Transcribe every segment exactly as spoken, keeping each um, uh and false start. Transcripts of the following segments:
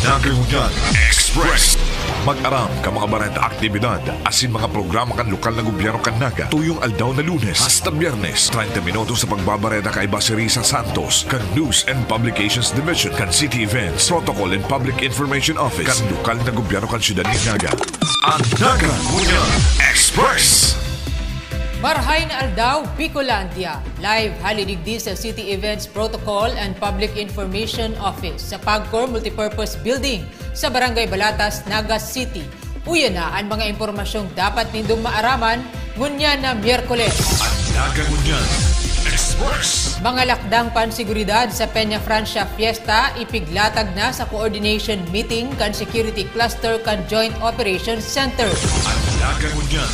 Naga Ngunyan Express. Mag-aram kan mga bareta, aktibidad asin mga programa kan lokal na gobyerno kan Naga tuyong aldaw na Lunes hasta Biyernes. Treinta minutos sa pagbabareta kaiba si Risa Santos kan News and Publications Division kan City Events, Protocol and Public Information Office kan lokal na gobyerno kan siyudad nin Naga. Ang Naga Ngunyan Express. Marhay na aldaw, Bicolandia! Live hali digdi sa City Events Protocol and Public Information Office sa Pagcor Multipurpose Building sa Barangay Balatas, Naga City. Uya na an mga impormasyong dapat nindong maaraman ngunyan na Miyerkules. Ang Naga Ngunyan Express. Mga lakdang panseguridad sa Peña Francia Fiesta ipiglatag na sa coordination meeting kan Security Cluster kan Joint Operations Center. Ang Naga Ngunyan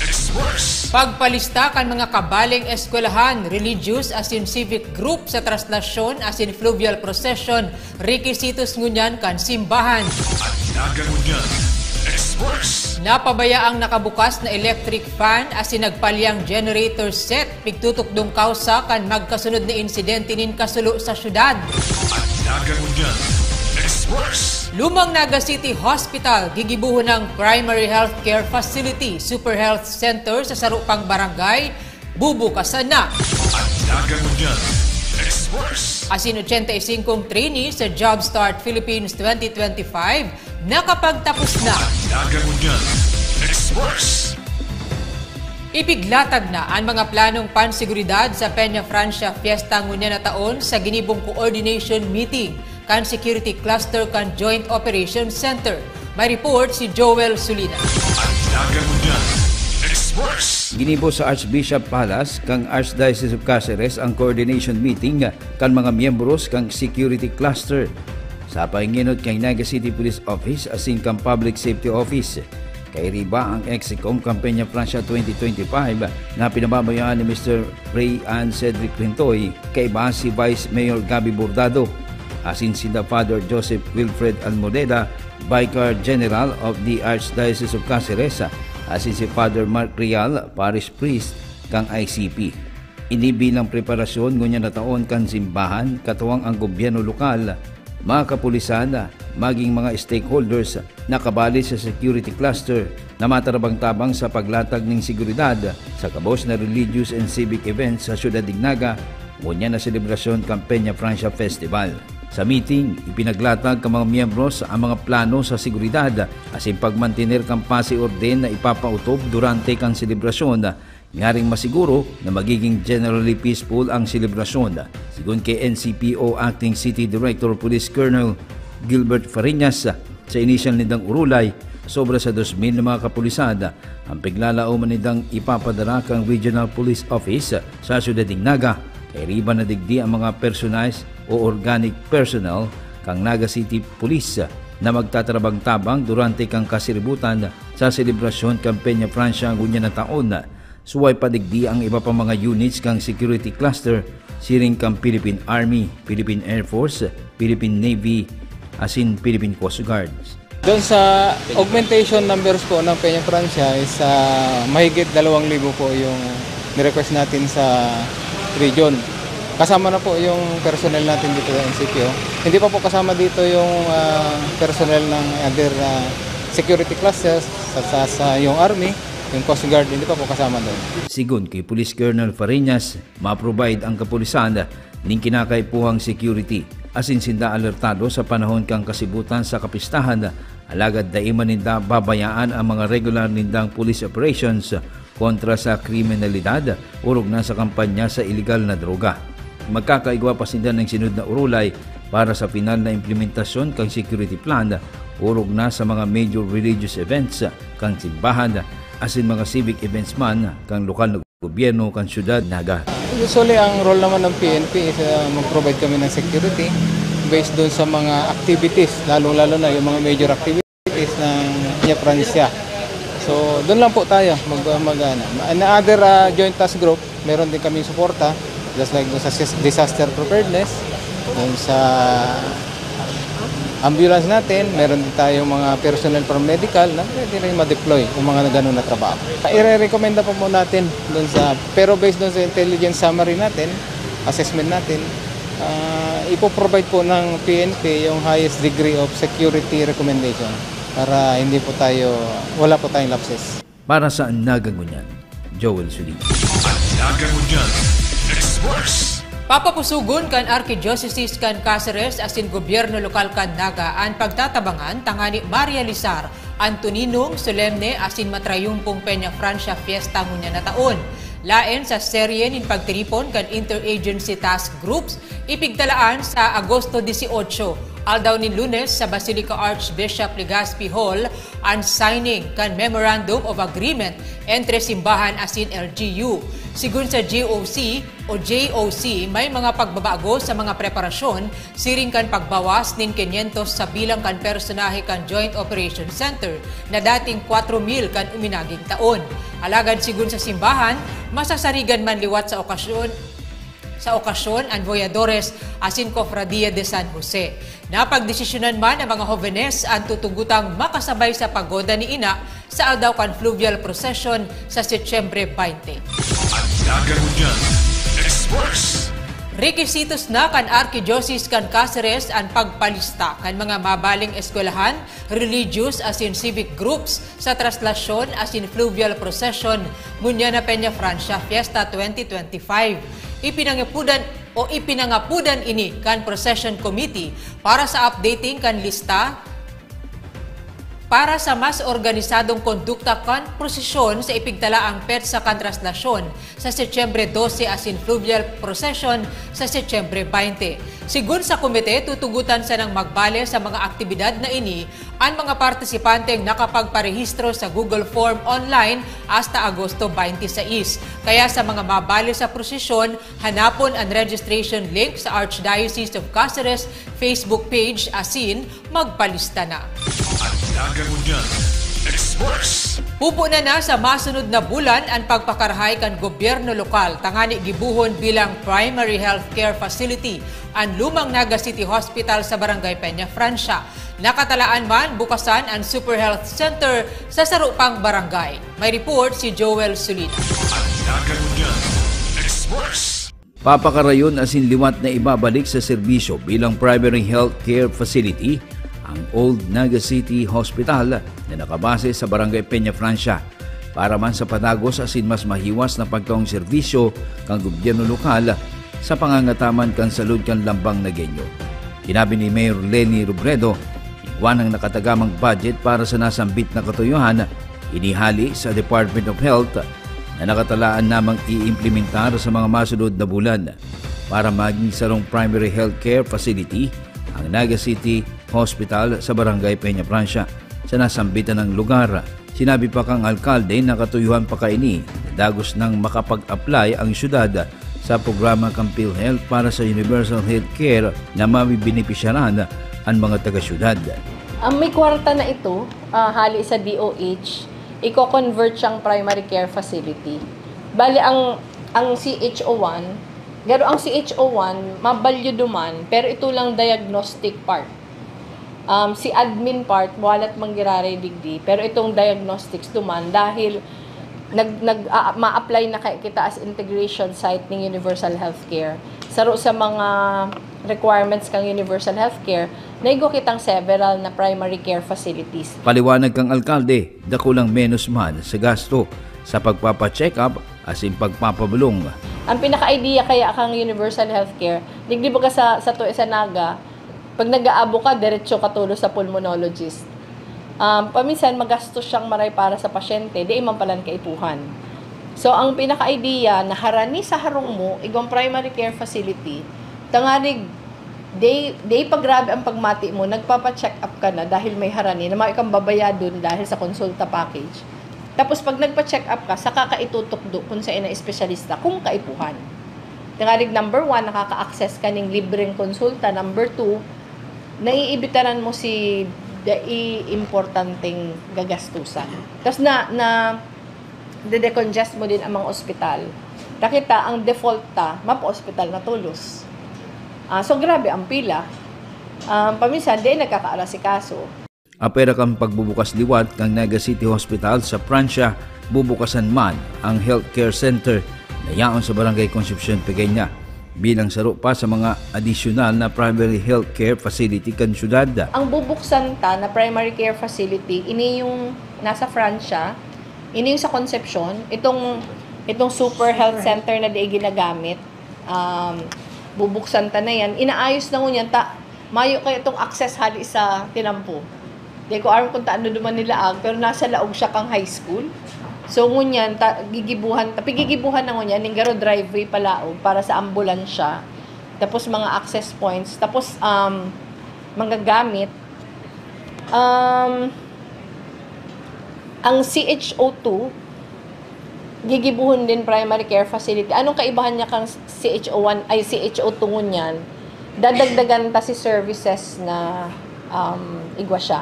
Express. Pagpalista kan mga kabaleng eskwelahan, religious asin civic group sa traslasyon asin fluvial procession, rekisitos ngunyan kan simbahan. Ang Naga Ngunyan Express. Napabayaang nakabukas na electric fan asin nagpalyang generator set, pigtutukdong kawsa kan magkasunod na insidente nin kasulo sa syudad. Ang Naga Ngunyan Express. Lumang Naga City Hospital, gigibohon ng Primary Healthcare Facility, Super Health Center sa saro pang barangay, bubukasan na. Ang Naga Ngunyan Express. Asin ochenta y singkong trainee sa Jobstart Philippines twenty twenty-five nakapagtapos na. Ang Naga Ngunyan Express. Ipiglatag na an mga planong panseguridad sa Peña Francia Fiesta ngunyan na taon sa ginibong coordination meeting kan Security Cluster kan Joint Operations Center. May report si Joel Sulina. Ang Naga Ngunyan Express. Ginibo sa Archbishop Palace kan Archdiocese of Caceres ang coordination meeting kan mga miyembros kan Security Cluster. Sa paingenot kan Naga City Police Office asin kan Public Safety Office, kairiba ang EXICOM kan Peña Francia twenty twenty-five na pinababayaan ni Mister Ray and Cedric Quintoy, kaiba si Vice Mayor Gabby Bordado, asin sinda Father Joseph Wilfred Almodeda, Vicar General of the Archdiocese of Caceres, asin si Father Mark Real, Parish Priest kan I C P. Ini bilang preparasyon ngunyan na taon kan simbahan, katuwang ang gobyerno lokal, mga kapulisan, maging mga stakeholders na kabali sa security cluster na matarabang-tabang sa paglatag nin seguridad sa gabos na religious and civic events sa Syudad nin Naga, ngunyan na selebrasyon kan Peña Francia Festival. Sa meeting, ipinaglatag kan mga miyembros ang mga plano sa seguridad asin pagmantener kan paz y orden na ipapautob durante kan selebrasyon, ngaring masiguro na magiging generally peaceful ang selebrasyon. Sigon ki N C P O Acting City Director Police Colonel Gilbert Fariñas, sa inisyal nindang orolay, sobra sa dos mil na mga kapulisan ang piglalaoman nindang ipapadara kan Regional Police Office sa Syudad nin Naga, kairiba na digdi ang mga personalized o organic personnel kan Naga City Police na magtatarabang-tabang durante kan kasiributan sa selebrasyon kan Peña Francia ngunyan na taon. Suway pa digdi ang iba pang mga units kan security cluster, siring kan Philippine Army, Philippine Air Force, Philippine Navy, asin Philippine Coast Guard. Doon sa augmentation numbers po ng Peña Francia is, ah, mahigit dalawang libo po yung ni-request natin sa region. Kasama na po yung personnel natin dito sa N C P O. Hindi pa po kasama dito yung, ah, personnel ng other, ah, security clusters, sa, sa, sa yung Army, yung Coast Guard, hindi pa po kasama doon. Sigon ki Police Colonel Fariñas, ma-provide ang kapulisan nin kinakaipuhang security, asin sinda alertado sa panahon kan kasibutan sa kapistahan, alagad dai man ninda babayaan ang mga regular nindang police operations kontra sa kriminalidad, orog na sa kampanya sa iligal na droga. Magkakaigwa pa sinda ning sunod na orolay para sa final na implementasyon kan security plan, orog na sa mga major religious events kan simbahan asin mga civic events man kan lokal na gobyerno kan Syudad Naga. Usually, ang role naman ng P N P is, ah, mag-provide kami ng security based doon sa mga activities, lalong-lalo na yung mga major activities ng Peña Francia. So, doon lang po tayo mag, mag, ano. And other, ah, joint task group, meron din kaming suporta, just like doon sa sis-, disaster preparedness, doon sa ambulance natin, meron din tayong mga personnel from medical na pwede rin ma-deploy yung mga ganun na trabaho. Ire-recommenda po po natin doon sa, pero based doon sa intelligence summary natin, assessment natin, ah, Ipo-provide po ng P N P yung highest degree of security recommendation para hindi po tayo, wala po tayong lapses. Para sa Naga Ngunyan, Joel Suli. Naga Ngunyan Express. Papapusugon kan Arkidiocese kan Caceres asin gobyerno lokal kan Naga an pagtatabangan tangani marealisar an tuninong, solemne asin matrayumpong Peña Francia Fiesta ngunyan na taon. Laen sa serye nin pagtiripon kan interagency task groups, ipigtalaan sa Agosto dieciocho, aldaw nin Lunes, sa Basilica Archbishop Legazpi Hall an signing kan Memorandum of Agreement entre simbahan asin L G U. Sigon sa G O C o J O C, may mga pagbabago sa mga preparasyon siring kan pagbawas nin kinyentos sa bilang kan personahe kan Joint Operation Center na dating kwatro mil kan uminaging taon. Alagad sigon sa simbahan, masasarigan man liwat sa okasyon sa okasyon an Voyadores asin Cofradia de San Jose. Napagdesisyonan man ang mga hovenes an tutugutang makasabay sa pagoda ni Ina sa aldaw kan fluvial procession sa Setyembre twenty. Ang Naga Ngunyan Express. Rekisitos na kan Arkidiocese kan Caceres an pagpalista kan mga mabaling eskwelahan, religious asin civic groups sa traslasyon asin fluvial procession ngunyan na Peña Francia Fiesta twenty twenty-five. Ipinangapudan o ipinangapudan ini kan procession committee para sa updating kan lista para sa mas organisadong kondukta kan prosesyon sa ipigtalaang petsa kan traslasyon sa Setyembre doce asin fluvial procession sa Setyembre twenty. Sigon sa komite, tutugutan sanang magbale sa mga aktibidad na ini an mga partisipanteng nakapagparehistro sa Google Form online hasta Agosto twenty-six. Kaya sa mga mabale sa prosesyon, hanapon an registration link sa Archdiocese of Caceres Facebook page asin magpalista na. Ang Naga Ngunyan Express. Pupunan na sa masunod na bulan an pagpakarahay kan gobyerno lokal tangani gibohon bilang primary health care facility an lumang Naga City Hospital sa Barangay Peña Francia. Nakatalaan man bukasan an Super Health Center sa saro pang barangay. May report si Joel Sulit. Ang Naga Ngunyan Express. Papakarayon asin liwat na ibabalik sa serbisyo bilang primary health care facility ang Old Naga City Hospital na nakabase sa Barangay Peña Francia para man sa padagos asin mas mahiwas na pagkaong serbisyo kan gobyerno lokal sa pangangataman kan salud kan lambang Nagueño. Sinabi ni Mayor Leni Robredo, igwa nang nakatagamang budget para sa nasambit na katuyohan, inihali sa Department of Health na nakatalaan namang iimplementar sa mga masunod na bulan. Para maging sarong primary health care facility ang Naga City Hospital sa Barangay Peña Francia sa nasambitan ng lugar. Sinabi pa kang alkalde na katuyuhan pa kaini na dagos nang makapag-apply ang syudad sa programa kan PhilHealth para sa universal health care na mabibenepisyaran an mga taga-syudad. Ang may kwarta na ito, ah, hali sa D O H, iko-convert siyang primary care facility. Bali, ang, ang C H O one, garo ang C H O one, mabalyo duman, pero ito lang diagnostic part. Um, si admin part, walat manggiraray digdi, pero itong diagnostics duman, dahil nag, nag, a- ma-apply na kay kita as integration site ning universal healthcare. Saro sa mga requirements kang universal healthcare, naigo kitang several na primary care facilities. Paliwanag kang alkalde, dakulang menos man sa gasto sa pagpapa-check-up asin pagpapabulong. Ang pinaka-idea kaya kang universal healthcare, digdi baga sa, sa tuwi sa Naga, pag nag-aabo ka, diretso ka tulos sa pulmonologist. Um, paminsan, magastos siyang maray para sa pasyente, di man palan kaipuhan. So, ang pinaka-idea na harani sa harong mo, igwang primary care facility, tanganig, day, day pa grabe ang pagmati mo, nagpapa-check up ka na dahil may harani na may kang babayadon dahil sa konsulta package. Tapos pag nagpa-check up ka, saka ka itutukdo kung sa ina espesyalista, kung kaipuhan. Tanganig number one, nakaka-access ka ning libreng konsulta. Number two, naiibitaran mo si dai importanteng gagastusan. Tapos na, na decongest mo din ang mga ospital. Nakita, ang default ta, mapa-ospital na tulos. Ah, so, grabe ang pila. Um, paminsan, di nagkakaarasikaso. Apwera kan pagbubukas liwat kan Naga City Hospital sa Pransya, bubukasan man ang healthcare center na yaon sa Barangay Concepcion, Pequeña. bilang saro pa sa mga adisyonal na primary healthcare facility kan syudad. Ang bubuksan ta na primary care facility, ini yung nasa Francia, ini yung sa Concepcion, itong, itong super health center na di ginagamit, um, bubuksan ta na yan. Inaayos na ngunyan ta, mayo kayo itong access hali sa tinampo. Di ko aram kung taano duman nila ag, pero nasa laog siya kang high school. So, ngunyan, ta, gigibuhan, ta, pigigibuhan na ngunyan, ning garo driveway palaog para sa ambulansya. Tapos, mga access points. Tapos, um, magagamit. Um, ang C H O two, gigibuhon din primary care facility. Anong kaibahan niya kang C H O one, ay, C H O two ngunyan? Dadagdagan ta si services na, um, igwa siya.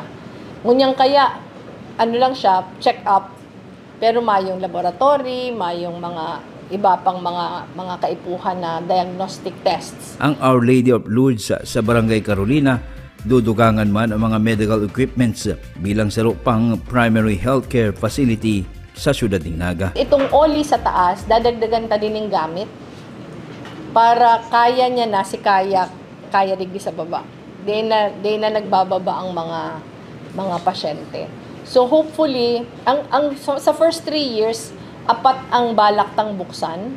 Ngunyan kaya, ano lang siya, check-up, pero mayong laboratory, mayong mga iba pang mga, mga kaipuhan na diagnostic tests. Ang Our Lady of Lourdes sa, sa Barangay Carolina, dudugangan man ang mga medical equipments bilang saro pang primary healthcare facility sa siyudad nin Naga. Itong oli sa taas, dadagdagan ta din ng gamit para kaya niya na si kaya, kaya digdi sa baba. Di na, di na nagbababa ang mga, mga pasyente. So, hopefully, ang, ang, sa, sa first three years, apat ang balak tang buksan.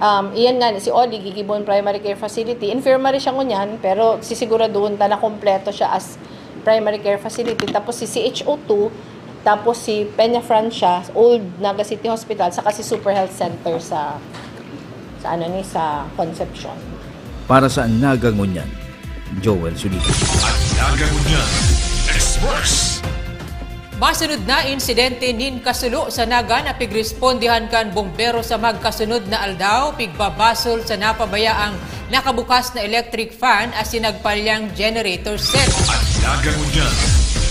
Um, iyan nga, si Oli, gigibon primary care facility. Infirmary siya ngunyan, pero sisiguraduhon ta na kompleto siya as primary care facility. Tapos si C H O two, tapos si Peña Francia, old Naga City Hospital, saka si Super Health Center sa, sa ano ni, sa Concepcion. Para sa Naga Ngunyan, Joel Sulita. Ang Naga Ngunyan Express. Masunod na insidente nin kasulo sa Naga na pigrespondihan kan bombero sa magkasunod na aldaw, pigbabasol sa napabayaang nakabukas na electric fan asin nagpalyang generator set. Ang Naga Ngunyan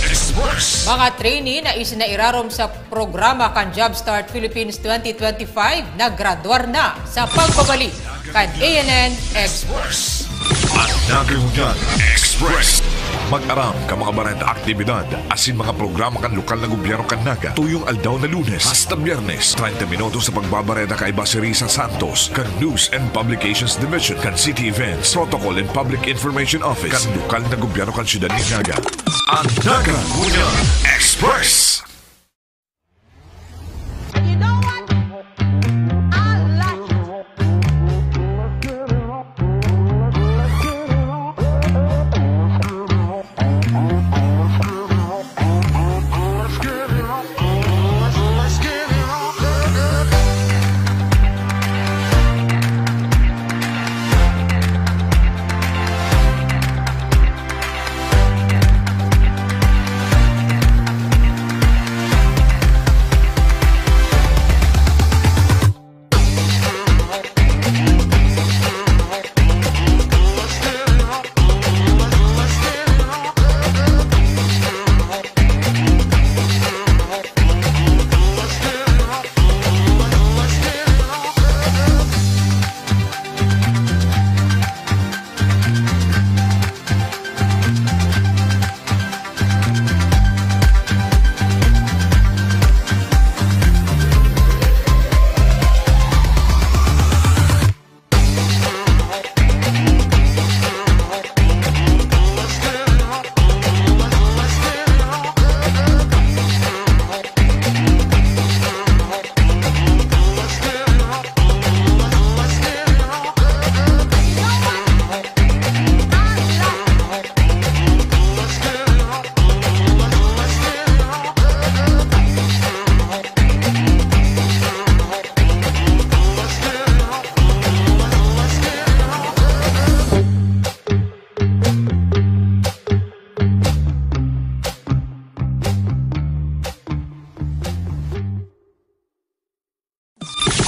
Express. Mga trainee na isinairarom sa programa kan JobStart Philippines twenty twenty-five nagradwar na sa pagbabalik kan A N N Express. Ang Naga Ngunyan Express. Mag-aram kan mga bareta, aktibidad asin mga programa kan lokal na gobyerno kan Naga, tuyong aldaw na Lunes hasta Biyernes, treinta minutos sa pagbabareta kaiba si Risa Santos kan News and Publications Division kan City Events, Protocol and Public Information Office kan lokal na gobyerno kan siyudad nin Naga. Ang Naga Ngunyan Express. You know what? I like it.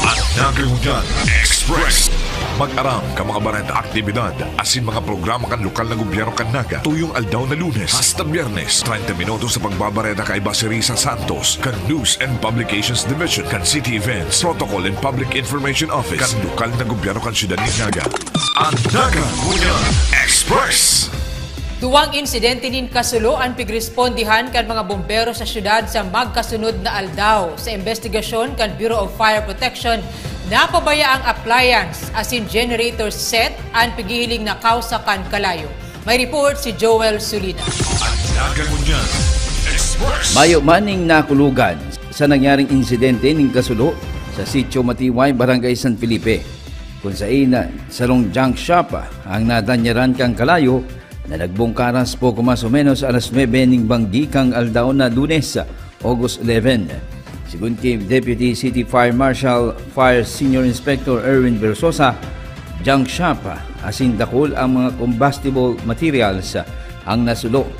Ang Naga Ngunyan Express. Mag-aram kan mga bareta, aktibidad asin mga programa kan lokal na gobyerno kan Naga, tuyong aldaw na Lunes hasta Biyernes, treinta minutos sa pagbabareta kaiba si Risa Santos kan News and Publications Division kan City Events, Protocol and Public Information Office kan lokal na gobyerno kan siyudad nin Naga. Ang Naga Ngunyan Express. Duwang insidente nin kasulo an pigrespondihan kan mga bombero sa siyudad sa magkasunod na aldaw. Sa imbestigasyon kan Bureau of Fire Protection, Napabaya ang appliance asin generator set an pighihiling na kawsa kan kalayo. May report si Joel Sulina. An Nagangunyan Express. Mayo man ning nakulogan sa nangyaring insidente nin kasulo sa Sitio Matiway, Barangay San Felipe, kun saen sarong junk shop ang nadanyaran kan kalayo na nagbungkaras poko mas o menos alas nuebe ning banggi kan aldaw na Lunes, August eleven. Sigon ki Deputy City Fire Marshal, Fire Senior Inspector Erwin Versosa, junk shop asin dakul ang mga combustible materials ang nasulo.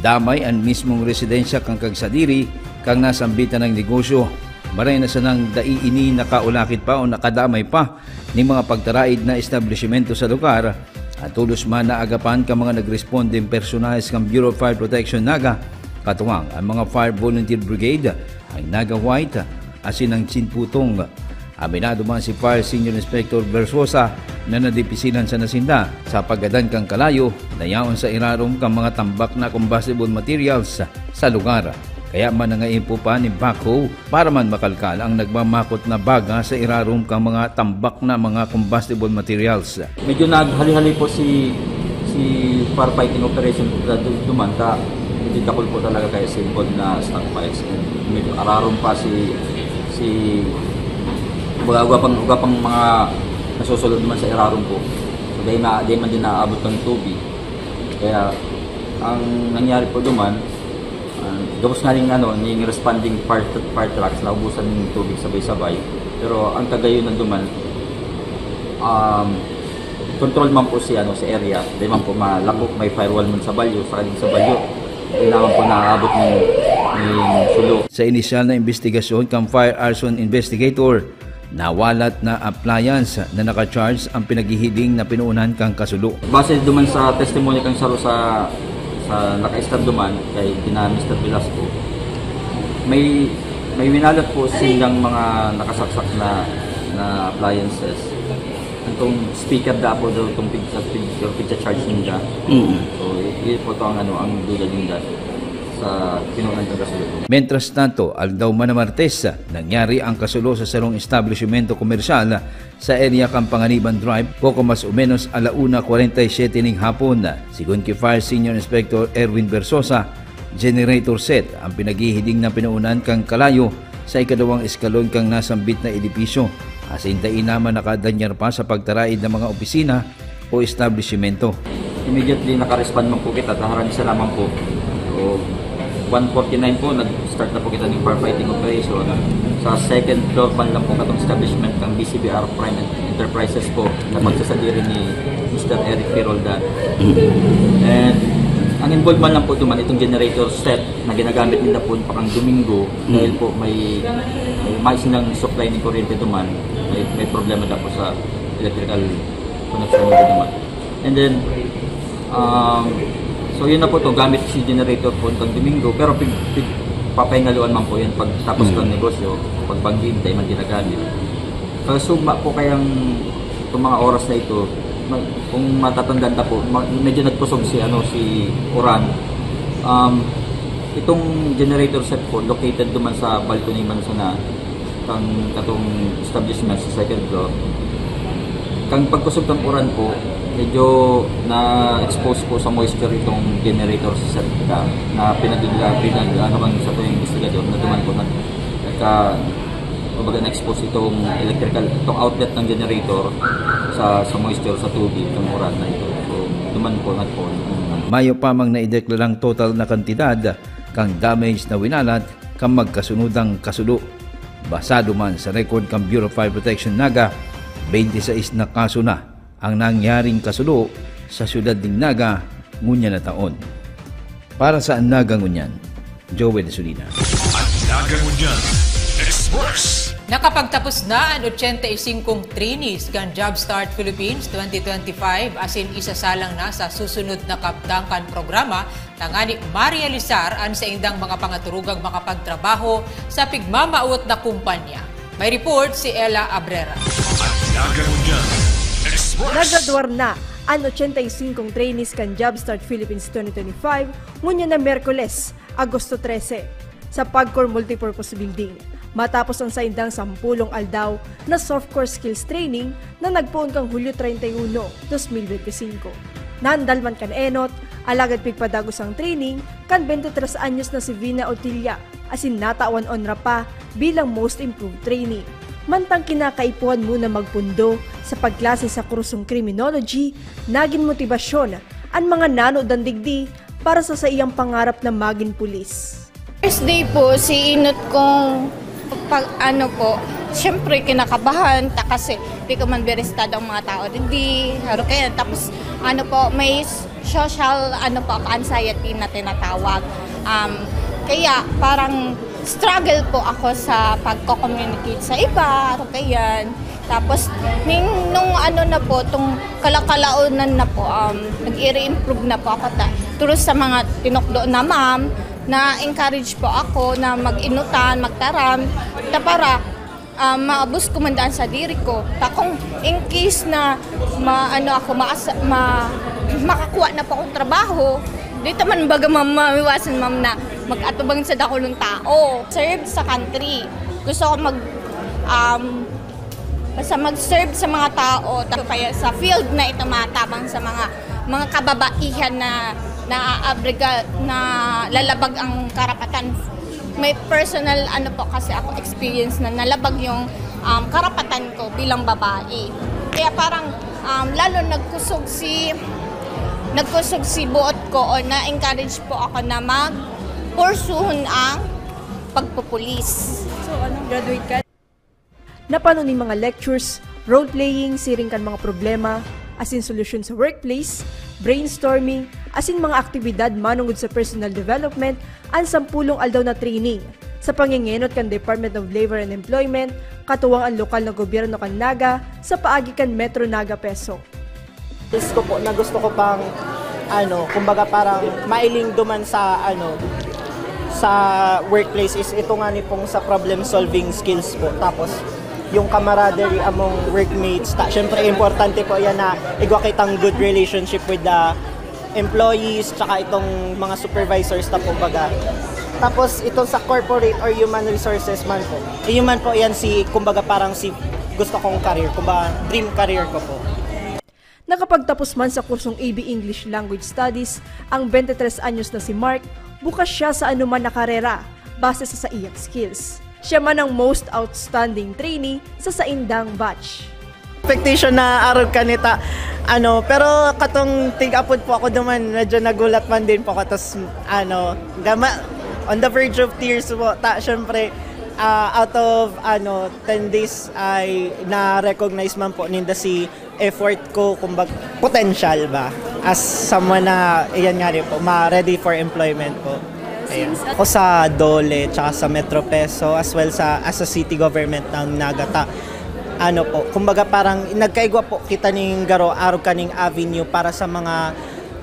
Damay an mismong residensya kan kagsadiri kan nasambitan na negosyo. Maray na sanang dai ini nakaulakit pa o nakadamay pa nin mga pagtaraid na establisimento sa lugar, at tolos man naagapan kan mga nagrespondeng personahes kan Bureau of Fire Protection Naga, katuwang an mga Fire Volunteer Brigade, ang Naga White, asin ang Chinputong. Aminado man si Fire Senior Inspector Versosa na nadipisilan sana sinda sa paggadan kan kalayo na yaon sa irarom kan mga tambak na combustible materials sa lugar. Kaya man nangaipo pa nin backhoe para man makalkal ang nagmamakot na baga sa irarom kan mga tambak na mga combustible materials. Medyo naghali-hali po si, si firefighting operation po sa du-, duman, ta medyo dakul po talaga kaya simple na stockpiles. And medyo ararom pa si, si, baga, uga pang, uga pang mga nasusulod naman sa irarom po. So, dahil na, dahil man din naaabot ng tubig. Kaya, ang nangyari po duman, ah, gabos nga rin, ano, ning responding fire, fire trucks, naubusan ng tubig sabay-sabay. Pero ang kagayon na duman, um, control man po si, ano, si area. Di man po malapok, may firewall man sa balyo, sa kading sa balyo. Di naman po naaabot ng, ng sulo. Sa inisyal na investigasyon kan fire arson investigator, nawalat na appliance na naka-charge ang pinaghihiling na pinoonan kan kasulo. Base duman sa testimony kan saro sa, sa naka-stab duman kay kina Mister Velasco, may, may winalat po sindang mga nakasaksak na, na appliances. Itong speaker da po daw itong pig-, pig-, pigcha-charge ninda. Mm. So, y-, yun po to ang, ano, ang duda ninda sa pinoonan kan kasulo. Mientras tanto, aldaw man na Martes, nangyari ang kasulo sa sarong establisimento komersyal sa area kan Panganiban Drive, poko mas o menos ala una kwarenta y siyete ning hapon. Sigon ki Fire Senior Inspector Erwin Versosa, generator set ang pinaghihiling na pinoonan kan kalayo sa ikadawang eskalon kan nasambit na edipisyo, asin dai naman nakadanyar pa sa pagtaraid na mga opisina o establisimento. Immediately, naka-respond man po kita, taharan isa lamang po. So, one forty-nine po, nag-start na po kita ng firefighting operation. Sa second floor man lang po katong establishment ng B C B R Prime Enterprises po, na pagsasadiri ni Mister Eric P. Roldan. And ang involved man lang po duman, itong generator set na ginagamit nila po pakang Domingo, dahil po may, may, may silang supply ng kuryente duman, may, may problema daw po sa electrical connection nila duman. And then, um, so yun na po to, gamit si generator po itong Domingo, pero pig, pig, papahingaluan man po yan pag tapos Mm. ng negosyo, pag banggi, hindi man ginagamit. Kasugma po kayang itong mga oras na ito, ma-, kung matatandaan ta po, ma-, medyo nagpusog si, ano, si Uran. Um, itong generator set po, located duman sa balcony man sana, kang katong establishment sa second floor. Kang pagkusog kang Uran po, medyo na-expose po sa moisture itong generator sa set ka, na pinag-, pinag-, ano, kan sa tuwing investigador na duman po, nag-, nagka-, kumbaga, na-expose itong electrical, itong outlet ng generator sa, sa moisture, sa tubig, ng Uran na ito. So, duman po nagpo-, Mayo pa mang naideklarang total na kantidad kan damage na winalat kan magkasunodang kasulo. Basado man sa record kan Bureau of Fire Protection Naga, twenty-six na kaso na ang nangyaring kasulo sa siyudad nin Naga ngunyan na taon. Para sa Naga Ngunyan, Joel Sulina. An Naga Ngunyan Express. Nakapagtapos na an ochenta y singkong trainees kan Job Start Philippines twenty twenty-five, asin isasalang na sa susunod na kabtang kan programa, tangani marealisar an saindang mga pangaturugang makapagtrabaho sa pigmamawot na kumpanya. May report si Ella Abrera. An Naga Ngunyan Express. Nagradwar na an ochenta y singkong trainees kan Job Start Philippines twenty twenty-five ngunyan na Miyerkules, Agosto trese, sa Pagcor Multipurpose Building. Matapos ang saindang sampulong aldaw na softcore skills training na nagpoon kan Hulyo treinta y uno, dos mil benti singko. Nandal man kan enot, alagad pigpadagos ang training kan bente tres anyos na si Vina Otilla, asin natawan onra pa bilang most improved trainee. Mantang kinakaipuhan muna magpundo sa pagklase sa kursong criminology, nagin motibasyon an mga nanodan digdi para sa saiyang pangarap na magin pulis. First day po, si inot kong pag, ano po, siyempre kinakabahan ta kasi di ko man biristado ang mga tao digdi, haro kaya. Tapos, ano po, may social, ano po, anxiety na tinatawag. Um, kaya parang struggle po ako sa pagko-communicate sa iba, haro kaya. Tapos, ning, nung ano na po, tong kalakalaonan na po, um, nag-i-improve na po ako ta, through sa mga tinukdo na ma'am, na-encourage po ako na mag-inutan, magtaram, ta para, um, maabos ko man daan sa diri ko. Ta kung in case na ma-, ano ako, maasa-, ma-, makakuha na po akong trabaho, di ta man baga ma-, maiwasan, ma'am, na mag-atubang sa dakulong tao. Serve sa country. Gusto ko mag-, um, basta mag-serve sa mga tao, ta-, kaya sa field na ito matabang sa mga, mga kababaihan na naaabriga, na lalabag ang karapatan. May personal, ano po, kasi ako experience na nalabag yung, um, karapatan ko bilang babae. Kaya parang, um, lalo nagkusog si, nagkusog si buot ko o na-encourage po ako na mag-pursuhon ang pagpupulis. So, anong graduate ka? Napano nin mga lectures, role-playing, siring kan mga problema, asin solusyon sa workplace, brainstorming, asin mga aktibidad manongod sa personal development, an sampulong aldaw na training, sa pangengenot kan Department of Labor and Employment, katuwang an lokal na gobyerno kan Naga, sa paagi kan Metro Naga PESO. Skills ko po na gusto ko pang, ano, kumbaga parang mailing duman sa, ano, sa workplace is ito nga ni pong sa problem solving skills po. Tapos, yung camaraderie among workmates, ta, syempre importante po yan na igwa kitang good relationship with the employees, tsaka itong mga supervisors na po baga. Tapos, itong sa corporate or human resources man po, yun man po yan si, kumbaga parang si gusto kong career, kumbaga dream career ko po. Nakapagtapos man sa kursong A B English Language Studies ang bente tres anyos na si Mark, bukas siya sa anuman na karera, base sa saiyang skills. Siya man ang most outstanding trainee sa saindang batch. Expectation na arog kanita, ano, pero katong tig-apod po ako duman, medyo nagulat man din po ako. Tas, ano, gama, on the verge of tears po. Ta, syempre, ah, out of, ano, ten days ay na-recognize man po ninda si effort ko, kumbaga, potential ba? As someone na, iyan nga rin po, ma-ready for employment po. Ayan. Ako sa DOLE, tsaka sa Metro PESO, as well sa, as a city government ng Naga ta, ano po, kumbaga parang nagkaigwa po kita ning garo, arog kaning avenue para sa mga,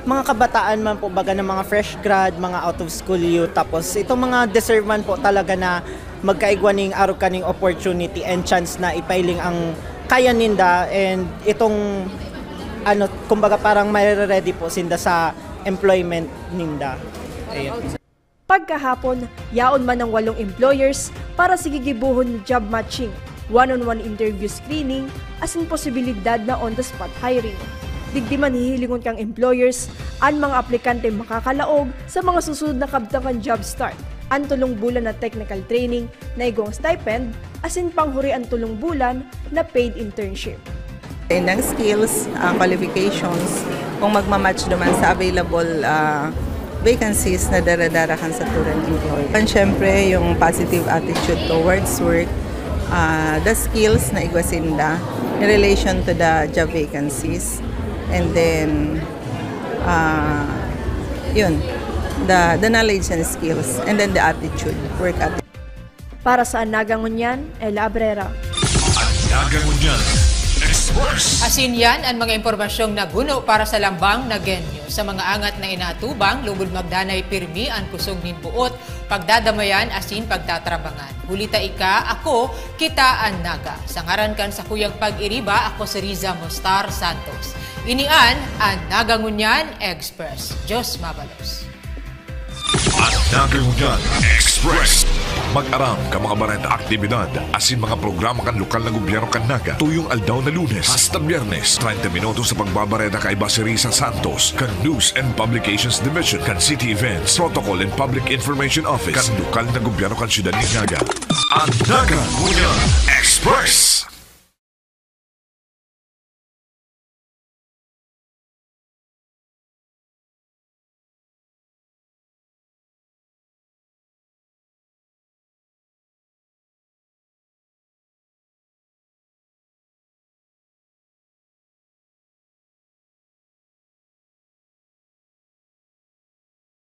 mga kabataan man po, baga ng mga fresh grad, mga out of school youth, tapos itong mga deserve man po talaga na magkaigwa ning arog kaning opportunity and chance na ipailing ang kaya ninda, and itong, ano, kumbaga parang mare-ready po sinda sa employment ninda. Ayun. Pagkahapon, yaon man ang walong employers para sa gigibohon na job matching, one-on-one interview screening, asin posibilidad na on-the-spot hiring. Digdi man hihilingon kang employers an mga aplikante makakalaog sa mga susunod na kabtang kan job start, an tolong bulan na technical training na igwang stipend, asin panghuri an tolong bulan na paid internship. Indang skills, ah, qualifications, kung magmamatch duman sa available, ah, vacancies na daradara kan sa current employer. And syempre, yung positive attitude towards work, ah, the skills na igwa sinda in relation to the job vacancies. And then, ah, yun, the, the knowledge and skills, and then the attitude, work attitude. Para sa An Naga Ngunyan, Ella Abrera. An Naga Ngunyan Express. Asin yan an mga impormasyong naguno para sa Lambang Nagenyo. Sa mga angat na inaatubang, lugod magdanay pirmi an kusog nin buot, pagdadamayan asin pagtatrabangan. Huli ta ika, ako, kita an Naga. Sa ngaran kan sakuyang pag-iriba, ako si Riza Mostar Santos. Ini an An Naga Ngunyan Express. Diyos mabalos. An Naga Ngunyan Express. Mag-aram kan mga bareta, aktibidad asin mga programa kan lokal na gobyerno kan Naga, tuyong aldaw na Lunes hasta Biyernes, treinta minutos sa pagbabareta kaiba si Risa Santos kan News and Publications Division kan City Events, Protocol and Public Information Office kan lokal na gobyerno kan siyudad nin Naga. Ang Naga Ngunyan Express.